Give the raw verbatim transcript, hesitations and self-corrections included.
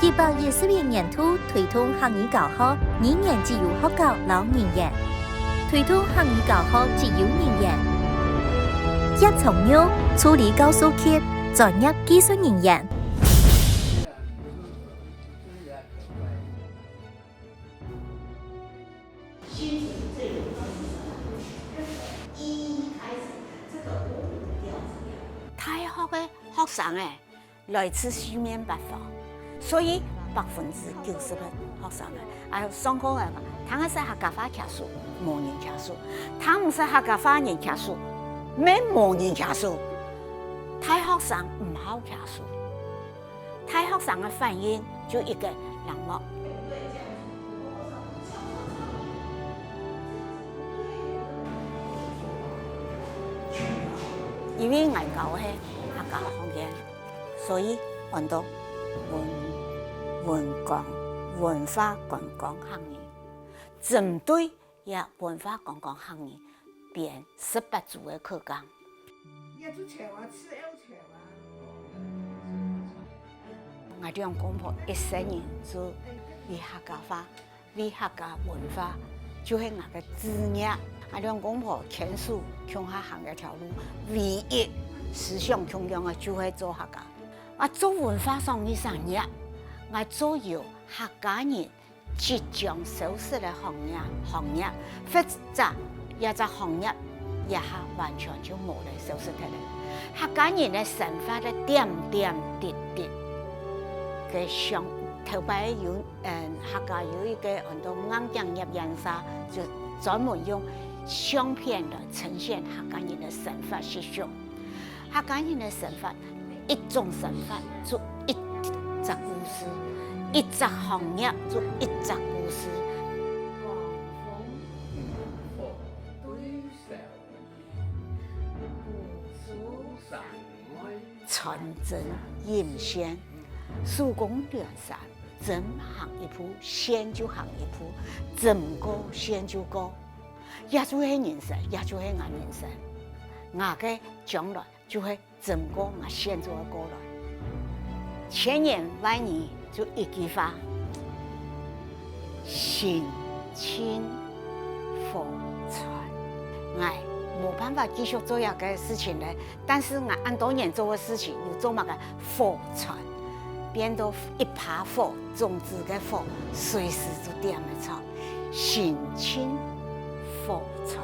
一百一十一年度推動客語教學，語言只有學校摎人員。推動客語教學只有人員。葉崇玉，助理教師級專業技術人員。大學个學生欸，來自四面八方，所以百分之九十个學生啊，啊，上課个嘛，聽得識客家話徛書，無人徛書；聽毋識客家話人徛書，乜無人徛書。大學生毋好徛書，大學生个反應就一个冷漠。 因為𠊎教个係客家學院，所以安到文、文光、文化觀光學院，針對這文化觀光學院編十八組个課綱。也就潮啊，自由潮啊。𠊎兩公婆一生人就為客家話， 為客家文化，就係𠊎个志業。𠊎兩公婆牽手共下行這條路，唯一思想共樣个就係做客家。𠊎做文化上二三十年，𠊎做有客家人即將消失个行業，行業，或者這隻行業這下完全就無了，消失忒了。客家人个生活个點點滴滴，个像頭擺有 嗯，客家有一個安到硬頸業演社，就專門用相片來呈現客家人个生活習俗。客家人个生活，一種生活就一隻故事，一隻行業就一隻故事。 穿針引線，手工聯線，針行一步，線就行一步，針過線就過。這就係人生，這就係𠊎人生。𠊎个將來就係針過𠊎線做个過來。千言萬語就一句話：心盡火傳。𠊎無辦法繼續做這個事情了， 但是𠊎恁多年做个事情，有做麼个火傳，變到一把火，種子个火，隨時就點得著，心盡火傳。